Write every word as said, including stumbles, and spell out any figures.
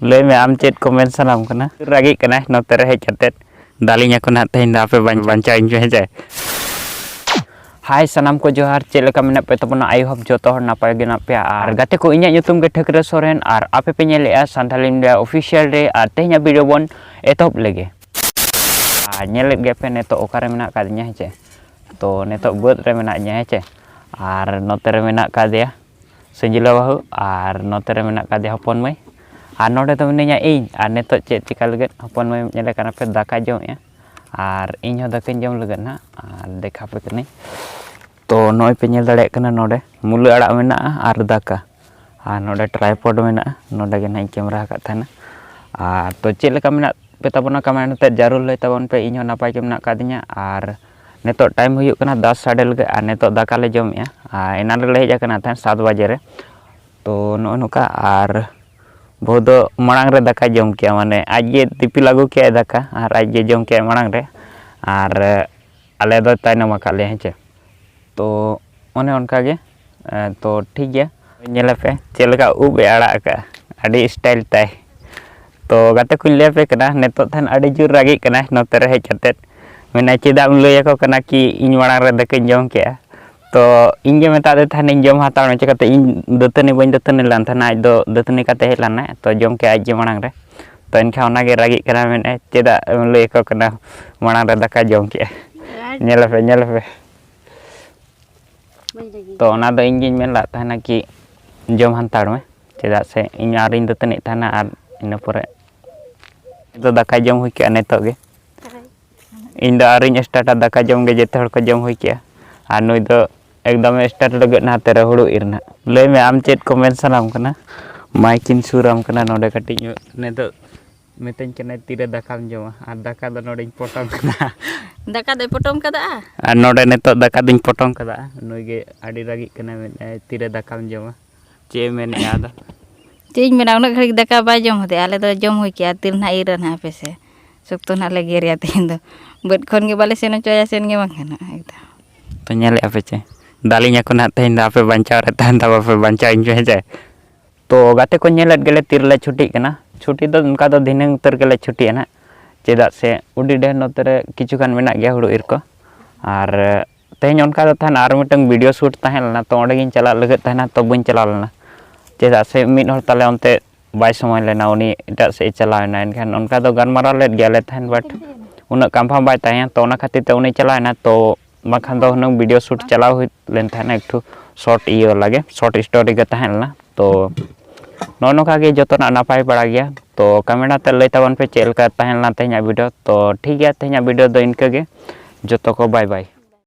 ᱞᱟᱹᱭ ᱢᱮ, ᱟᱢ ᱪᱮᱫ ᱠᱚ ᱢᱮᱱ ᱥᱟᱱᱟᱢ ᱠᱟᱱᱟ? ᱨᱟᱹᱜᱤᱜ ᱠᱟᱱᱟᱭ ᱱᱚᱛᱮ ᱨᱮ ᱦᱮᱡ ᱠᱟᱛᱮᱫ᱾ ᱫᱟᱞᱤᱧ ᱟᱠᱚ ᱱᱟᱦᱟᱜ ᱛᱮᱦᱮᱧ ᱫᱚ, ᱟᱯᱮ ᱵᱟᱧ-, ᱵᱟᱧᱪᱟᱣ ᱤᱧ ᱯᱮ, ᱦᱮᱸ ᱪᱮ? ᱦᱟᱭ ᱥᱟᱱᱟᱢ ᱠᱚ, ᱡᱚᱦᱟᱨ᱾ ᱪᱮᱫ ᱞᱮᱠᱟ ᱢᱮᱱᱟᱜ ᱯᱮ ᱛᱟᱵᱚᱱᱟ? I hope ᱡᱚᱛᱚ ᱦᱚᱲ ᱱᱟᱯᱟᱭ ᱜᱮ ᱢᱮᱱᱟᱜ ᱯᱮᱭᱟ᱾ ᱟᱨ ᱜᱟᱛᱮ ᱠᱚ, ᱤᱧᱟᱹᱜ ᱧᱩᱛᱩᱢ ᱜᱮ ᱴᱷᱟᱹᱠᱨᱟᱹ ᱥᱚᱨᱮᱱ, ᱟᱨ ᱟᱯᱮ ᱯᱮ ᱧᱮᱞᱮᱫᱼᱟ ᱥᱟᱱᱛᱷᱟᱞᱤ ᱢᱤᱰᱤᱭᱟ ᱚᱯᱷᱤᱥᱤᱭᱟᱞ ᱨᱮ᱾ ᱟᱨ ᱛᱮᱦᱮᱧᱟᱜ ᱵᱷᱤᱰᱤᱭᱳ ᱵᱚᱱ ᱮᱛᱚᱦᱚᱵ ᱞᱮᱜᱮ᱾ ᱟᱨ ᱧᱮᱞᱮᱫ ᱜᱮᱭᱟ ᱯᱮ ᱱᱤᱛᱚᱜ ᱚᱠᱟᱨᱮ ᱢᱮᱱᱟᱜ ᱟᱠᱟᱫᱤᱧᱟ, ᱦᱮᱸ ᱪᱮ? ᱛᱚ ᱱᱤᱛᱚᱜ ᱵᱟᱹᱫᱽ ᱨᱮ ᱢᱮᱱᱟᱜ ᱤᱧᱟ, ᱦᱮᱸ ᱪᱮ? ᱟᱨ ᱱᱚᱛᱮ ᱨᱮ ᱢᱮᱱᱟᱜ ᱟᱠᱟᱫᱮᱭᱟ ᱥᱟᱹᱡᱤᱞᱟ ᱵᱟᱹᱦᱩ, ᱟᱨ ᱱᱚᱛᱮ ᱨᱮ ᱢᱮᱱᱟᱜ ᱟᱠᱟᱫᱮᱭᱟ ᱦᱚᱯᱚᱱ ᱢᱟᱹᱭ, ᱟᱨ ᱱᱚᱰᱮ ᱫᱚ ᱢᱤᱱᱟᱹᱧᱟ ᱤᱧ᱾ ᱟᱨ ᱱᱤᱛᱚᱜ ᱪᱮᱫ ᱪᱤᱠᱟ ᱞᱟᱹᱜᱤᱫ ᱦᱚᱯᱚᱱ ᱢᱟᱹᱭ ᱧᱮᱞᱮ ᱠᱟᱱᱟ ᱯᱮ, ᱫᱟᱠᱟ ᱡᱚᱢᱮᱜᱼᱟ, ᱟᱨ ᱤᱧ ᱦᱚᱸ ᱫᱟᱠᱟᱧ ᱡᱚᱢ ᱞᱟᱹᱜᱤᱫ ᱱᱟᱦᱟᱜ, ᱟᱨ ᱫᱮᱠᱷᱟᱣ ᱯᱮ ᱠᱟᱹᱱᱟᱹᱧ᱾ ᱛᱚ ᱱᱚᱜᱼᱚᱭ ᱯᱮ ᱧᱮᱞ ᱫᱟᱲᱮᱭᱟᱜ ᱠᱟᱱᱟ ᱱᱚᱰᱮ ᱢᱩᱞᱟᱹ ᱟᱲᱟᱜ ᱢᱮᱱᱟᱜᱼᱟ ᱟᱨ ᱫᱟᱠᱟ, ᱟᱨ ᱱᱚᱰᱮ ᱴᱨᱟᱭᱯᱚᱰ ᱢᱮᱱᱟᱜᱼᱟ, ᱱᱚᱰᱮ ᱜᱮ ᱱᱟᱦᱟᱜ ᱤᱧ ᱠᱮᱢᱮᱨᱟ ᱟᱠᱟᱫ ᱛᱟᱦᱮᱱᱟ᱾ ᱟᱨ ᱛᱚ ᱪᱮᱫ ᱞᱮᱠᱟ ᱢᱮᱱᱟᱜ ᱯᱮ ᱛᱟᱵᱚᱱᱟ, ᱠᱚᱢᱮᱱᱴ ᱠᱟᱛᱮ ᱡᱟᱹᱨᱩᱲ ᱞᱟᱹᱭ ᱛᱟᱵᱚᱱ ᱯᱮ᱾ ᱤᱧ ᱦᱚᱸ ᱱᱟᱯᱟᱭ ᱜᱮ ᱢᱮᱱᱟᱜ ᱟᱠᱟᱫᱤᱧᱟ᱾ ᱟᱨ ᱱᱤᱛᱚᱜ ᱴᱟᱭᱤᱢ ᱦᱩᱭᱩᱜ ᱠᱟᱱᱟ ᱫᱚᱥ ᱥᱟᱰᱮ ᱞᱟᱹᱜᱤᱫ, ᱟᱨ ᱱᱤᱛᱚᱜ ᱫᱟᱠᱟ ᱞᱮ ᱡᱚᱢᱮᱜᱼᱟ᱾ ᱟᱨ ᱮᱱᱟᱱ ᱨᱮᱞᱮ ᱦᱮᱡ ᱟᱠᱟᱱᱟ ᱛᱟᱦᱮᱸᱫ ᱥᱟᱛ ᱵᱟᱡᱮ ᱨᱮ᱾ ᱛᱚ ᱱᱚᱜᱼᱚ ᱱᱚᱝᱠᱟ, ᱟᱨ ᱵᱟᱹᱦᱩ ᱫᱚ ᱢᱟᱲᱟᱝ ᱨᱮ ᱫᱟᱠᱟᱭ ᱡᱚᱢ ᱠᱮᱜᱼᱟ, ᱢᱟᱱᱮ ᱟᱡ ᱜᱮ ᱫᱤᱯᱤᱞ ᱟᱹᱜᱩ ᱠᱮᱜᱼᱟᱭ ᱫᱟᱠᱟ, ᱟᱨ ᱟᱡ ᱜᱮ ᱡᱚᱢ ᱠᱮᱜᱼᱟᱭ ᱢᱟᱲᱟᱝ ᱨᱮ, ᱟᱨ ᱟᱞᱮ ᱫᱚ ᱛᱟᱭᱱᱚᱢ ᱟᱠᱟᱫ ᱞᱮᱭᱟ, ᱦᱮᱸ ᱪᱮ᱾ ᱛᱚ ᱚᱱᱮ ᱚᱱᱠᱟ ᱜᱮ, ᱮ, ᱛᱚ ᱴᱷᱤᱠ ᱜᱮᱭᱟ, ᱧᱮᱞ ᱟᱯᱮ ᱪᱮᱫ ᱞᱮᱠᱟ ᱩᱵ ᱮ ᱟᱲᱟᱜ ᱟᱠᱟᱫᱼᱟ, ᱟᱹᱰᱤ ᱥᱴᱟᱭᱤᱞ ᱛᱟᱭ᱾ ᱛᱚ ᱜᱟᱛᱮ ᱠᱚᱧ ᱞᱟᱹᱭ ᱟᱯᱮ ᱠᱟᱱᱟ, ᱱᱤᱛᱚᱜ ᱛᱟᱦᱮᱱ ᱟᱹᱰᱤ ᱡᱳᱨ ᱨᱟᱹᱜᱤᱜ ᱠᱟᱱᱟᱭ ᱱᱚᱛᱮ ᱨᱮ ᱦᱮᱡ ᱠᱟᱛᱮᱫ᱾ ᱢᱮᱱᱟᱭ, "ᱪᱮᱫᱟᱜ ᱮᱢ ᱞᱟᱹᱭ ᱟᱠᱚ ᱠᱟᱱᱟ ᱠᱤ ᱤᱧ ᱢᱟᱲᱟᱝ ᱨᱮ ᱫᱟᱠᱟᱧ ᱡᱚᱢ ᱠᱮᱜᱼᱟ?" ᱛᱚ ᱤᱧ ᱜᱮ ᱢᱮᱛᱟᱫᱮ ᱛᱟᱦᱮᱱᱤᱧ, "ᱡᱚᱢ ᱦᱟᱛᱟᱲ ᱢᱮ", ᱪᱤᱠᱟᱹᱛᱮ ᱤᱧ ᱫᱟᱹᱛᱟᱹᱱᱤ ᱵᱟᱹᱧ ᱫᱟᱹᱛᱟᱹᱱᱤ ᱞᱮᱱ ᱛᱟᱦᱮᱱᱟ, ᱟᱡ ᱫᱚ ᱫᱟᱹᱛᱟᱹᱱᱤ ᱠᱟᱛᱮ ᱦᱮᱡ ᱞᱮᱱᱟᱭ, ᱛᱚ ᱡᱚᱢ ᱠᱮᱜᱼᱟ ᱟᱡ ᱜᱮ ᱢᱟᱲᱟᱝ ᱨᱮ᱾ ᱛᱚ ᱮᱱᱠᱷᱟᱱ ᱚᱱᱟᱜᱮ ᱨᱟᱹᱜᱤᱜ ᱠᱟᱱᱟ, ᱢᱮᱱᱮᱫᱼᱟᱭ, "ᱪᱮᱫᱟᱜ ᱮᱢ ᱞᱟᱹᱭ ᱟᱠᱚ ᱠᱟᱱᱟ ᱢᱟᱲᱟᱝ ᱨᱮ ᱫᱟᱠᱟ ᱡᱚᱢ ᱠᱮᱜᱼᱟ?" ᱧᱮᱞ ᱟᱯᱮ, ᱧᱮᱞ ᱟᱯᱮ᱾ ᱵᱟᱹᱧ ᱨᱟᱹᱜᱤ ᱛᱚ ᱚᱱᱟ ᱫᱚ ᱤᱧ ᱜᱤᱧ ᱢᱮᱱ ᱞᱮᱫ ᱛᱟᱦᱮᱱᱟ ᱠᱤ ᱡᱚᱢ ᱦᱟᱛᱟᱲ ᱢᱮ, ᱪᱮᱫᱟᱜ ᱥᱮ ᱤᱧ ᱟᱹᱣᱨᱤᱧ ᱫᱟᱹᱛᱟᱹᱱᱤᱜ ᱛᱟᱦᱮᱱᱟ, ᱟᱨ ᱤᱱᱟᱹ ᱯᱚᱨᱮ ᱫᱚ ᱫᱟᱠᱟᱭ ᱡᱚᱢ ᱦᱩᱭ ᱠᱮᱜᱼᱟ ᱱᱤᱛᱚᱜ ᱜᱮ᱾ ᱦᱳᱭ᱾ ᱤᱧ ᱫᱚ ᱟᱹᱣᱨᱤᱧ ᱥᱴᱟᱨᱴᱟ, ᱫᱟᱠᱟ ᱡᱚᱢ ᱜᱮ ᱡᱮᱛᱮ ᱦᱚᱲ ᱠᱚ ᱡᱚᱢ ᱦᱩᱭ ᱠᱮᱜᱼᱟ, ᱟᱨ ᱱᱩᱭ ᱫᱚ ᱮᱠᱫᱚᱢᱮ ᱥᱴᱟᱨᱴ ᱞᱟᱹᱜᱤᱫ ᱱᱟᱦᱟᱜ ᱛᱮᱨᱮ ᱦᱩᱲᱩ ᱤᱨ ᱱᱟᱦᱟᱜ᱾ ᱞᱟᱹᱭ ᱢᱮ, ᱟᱢ ᱪᱮᱫ ᱠᱚ ᱢᱮᱱ ᱥᱟᱱᱟᱢ ᱠᱟᱱᱟ? ᱢᱟᱭᱤᱠ ᱤᱧ ᱥᱩᱨᱟᱢ ᱠᱟᱱᱟ ᱱᱚᱰᱮ ᱠᱟᱹᱴᱤᱡ ᱧᱚᱜ, ᱱᱤᱛᱚᱜ ᱢᱤᱛᱟᱹᱧ ᱠᱟᱱᱟᱭ, "ᱛᱤᱨᱮ ᱫᱟᱠᱟᱢ ᱡᱚᱢᱟ?" ᱟᱨ ᱫᱟᱠᱟ ᱫᱚ ᱱᱚᱰᱮᱧ ᱯᱚᱴᱚᱢ ᱠᱟᱫᱟ᱾ ᱫᱟᱠᱟ ᱫᱚᱭ ᱯᱚᱴᱚᱢ ᱠᱟᱫᱟ? ᱟᱨ ᱱᱚᱰᱮ ᱱᱤᱛᱚᱜ ᱫᱟᱠᱟ ᱫᱚᱧ ᱯᱚᱴᱚᱢ ᱠᱟᱫᱟ᱾ ᱱᱩᱭ ᱜᱮ ᱟᱹᱰᱤ ᱨᱟᱹᱜᱤᱜ ᱠᱟᱱᱟᱭ, ᱢᱮᱱᱮᱫᱼᱟᱭ, "ᱛᱤᱨᱮ ᱫᱟᱠᱟᱢ ᱡᱚᱢᱟ?" ᱪᱮᱫ ᱮ ᱢᱮᱱᱮᱫᱼᱟ ᱟᱫᱚ? ᱪᱮᱫ ᱤᱧ ᱢᱮᱱᱟ, ᱩᱱᱟᱹᱜ ᱜᱷᱟᱹᱲᱤᱡ ᱫᱟᱠᱟ ᱵᱟᱭ ᱡᱚᱢ ᱦᱚᱫᱮᱜᱼᱟ᱾ ᱟᱞᱮ ᱫᱚ ᱡᱚᱢ ᱦᱩᱭ ᱠᱮᱜᱼᱟ, ᱛᱤ ᱨᱮ ᱱᱟᱦᱟᱜ ᱤᱨᱟ ᱱᱟᱦᱟᱜ ᱦᱟᱯᱮ ᱥᱮ᱾ ᱥᱚᱠᱛᱚ ᱱᱟᱦᱟᱜ ᱞᱮ ᱜᱮᱨᱮᱭᱟ ᱛᱮᱦᱮᱧ ᱫᱚ᱾ ᱵᱟᱹᱫᱽ ᱠᱷᱚᱱ ᱜᱮ ᱵᱟᱞᱮ ᱥᱮᱱ ᱦᱚᱪᱚᱣᱟᱭᱟ, ᱥᱮᱱ ᱜᱮ ᱵᱟᱝ ᱜᱟᱱᱚᱜᱼᱟ ᱮᱠᱫᱚᱢ᱾ ᱛᱚ ᱧᱮᱞᱮᱫᱼᱟ ᱯᱮ ᱪᱮ? ᱫᱟᱞᱤᱧ ᱟᱠᱚ ᱱᱟᱦᱟᱜ ᱛᱮᱦᱮᱧ ᱫᱚ, ᱟᱯᱮ ᱵᱟᱧᱪᱟᱣ ᱨᱮ ᱛᱟᱦᱮᱱ ᱛᱟᱵᱚ ᱯᱮ, ᱵᱟᱧᱪᱟᱣ ᱤᱧ ᱯᱮ, ᱦᱮᱸ ᱪᱮ? ᱛᱚ ᱜᱟᱛᱮ ᱠᱚ, ᱧᱮᱞᱮᱫ ᱜᱮᱞᱮ ᱛᱤᱨᱮᱞᱮ ᱪᱷᱩᱴᱤᱜ ᱠᱟᱱᱟ᱾ ᱪᱷᱩᱴᱤ ᱫᱚ ᱚᱱᱠᱟ ᱫᱚ ᱫᱷᱤᱱᱟᱹᱝ ᱩᱛᱟᱹᱨ ᱜᱮᱞᱮ ᱪᱷᱩᱴᱤᱜᱼᱟ ᱱᱟᱦᱟᱜ, ᱪᱮᱫᱟᱜ ᱥᱮ ᱟᱹᱰᱤ ᱰᱷᱮᱨ ᱱᱚᱛᱮ ᱨᱮ ᱠᱤᱪᱷᱩ ᱜᱟᱱ ᱢᱮᱱᱟᱜ ᱜᱮᱭᱟ ᱦᱩᱲᱩ ᱤᱨ ᱠᱚ᱾ ᱟᱨ ᱛᱮᱦᱮᱧ ᱚᱱᱠᱟ ᱫᱚ ᱛᱟᱦᱮᱱ ᱟᱨ ᱢᱤᱫᱴᱟᱝ ᱵᱷᱤᱰᱤᱭᱳ ᱥᱩᱴ ᱛᱟᱦᱮᱸ ᱞᱮᱱᱟ, ᱛᱚ ᱚᱸᱰᱮ ᱜᱤᱧ ᱪᱟᱞᱟᱜ ᱞᱟᱹᱜᱤᱫ ᱛᱟᱦᱮᱱᱟ, ᱛᱚ ᱵᱟᱹᱧ ᱪᱟᱞᱟᱣ ᱞᱮᱱᱟ᱾ ᱪᱮᱫᱟᱜ ᱥᱮ ᱢᱤᱫ ᱦᱚᱲ ᱛᱟᱞᱮ ᱚᱱᱛᱮ ᱵᱟᱭ ᱥᱚᱢᱚᱭ ᱞᱮᱱᱟ, ᱩᱱᱤ ᱮᱴᱟᱜ ᱥᱮᱫ ᱮ ᱪᱟᱞᱟᱣ ᱮᱱᱟ᱾ ᱮᱱᱠᱷᱟᱱ ᱚᱱᱠᱟ ᱫᱚ ᱜᱟᱞᱢᱟᱨᱟᱣ ᱞᱮᱫ ᱜᱮᱭᱟᱞᱮ ᱛᱟᱦᱮᱱ, ᱵᱟᱴ ᱩᱱᱟᱹᱜ ᱠᱟᱱᱯᱷᱟᱨᱢ ᱵᱟᱭ ᱛᱟᱦᱮᱸ, ᱛᱚ ᱚᱱᱟ ᱠᱷᱟᱹᱛᱤᱨ ᱛᱮ ᱩᱱᱤ ᱪᱟᱞᱟᱣ ᱮᱱᱟ᱾ ᱛᱚ ᱵᱟᱝᱠᱷᱟᱱ ᱫᱚ ᱦᱩᱱᱟᱹᱝ ᱵᱷᱤᱰᱤᱭᱳ ᱥᱩᱴ ᱪᱟᱞᱟᱣ ᱦᱩᱭ ᱞᱮᱱ ᱛᱟᱦᱮᱱᱟ, ᱮᱠᱴᱩ ᱥᱚᱨᱴ ᱤᱭᱟᱹ ᱞᱟᱜᱮ, ᱥᱚᱨᱴ ᱥᱴᱳᱨᱤ ᱜᱮ ᱛᱟᱦᱮᱸ ᱞᱮᱱᱟ᱾ ᱛᱚ ᱱᱚᱜᱼᱚ ᱱᱚᱝᱠᱟ ᱜᱮ ᱡᱚᱛᱚᱱᱟᱜ ᱱᱟᱯᱟᱭ ᱵᱟᱲᱟ ᱜᱮᱭᱟ᱾ ᱛᱚ ᱠᱚᱢᱮᱱᱴ ᱟᱛᱮ ᱞᱟᱹᱭ ᱛᱟᱵᱚᱱ ᱯᱮ ᱪᱮᱫ ᱞᱮᱠᱟ ᱛᱟᱦᱮᱸ ᱞᱮᱱᱟ ᱛᱮᱦᱮᱧᱟᱜ ᱵᱷᱤᱰᱤᱭᱳ᱾ ᱛᱚ ᱴᱷᱤᱠ ᱜᱮᱭᱟ, ᱛᱮᱦᱮᱧᱟᱜ ᱵᱷᱤᱰᱤᱭᱳ ᱫᱚ ᱤᱱᱠᱟᱹ ᱜᱮ᱾ ᱡᱚᱛᱚ ᱠᱚ ᱵᱟᱭ ᱵᱟᱭ᱾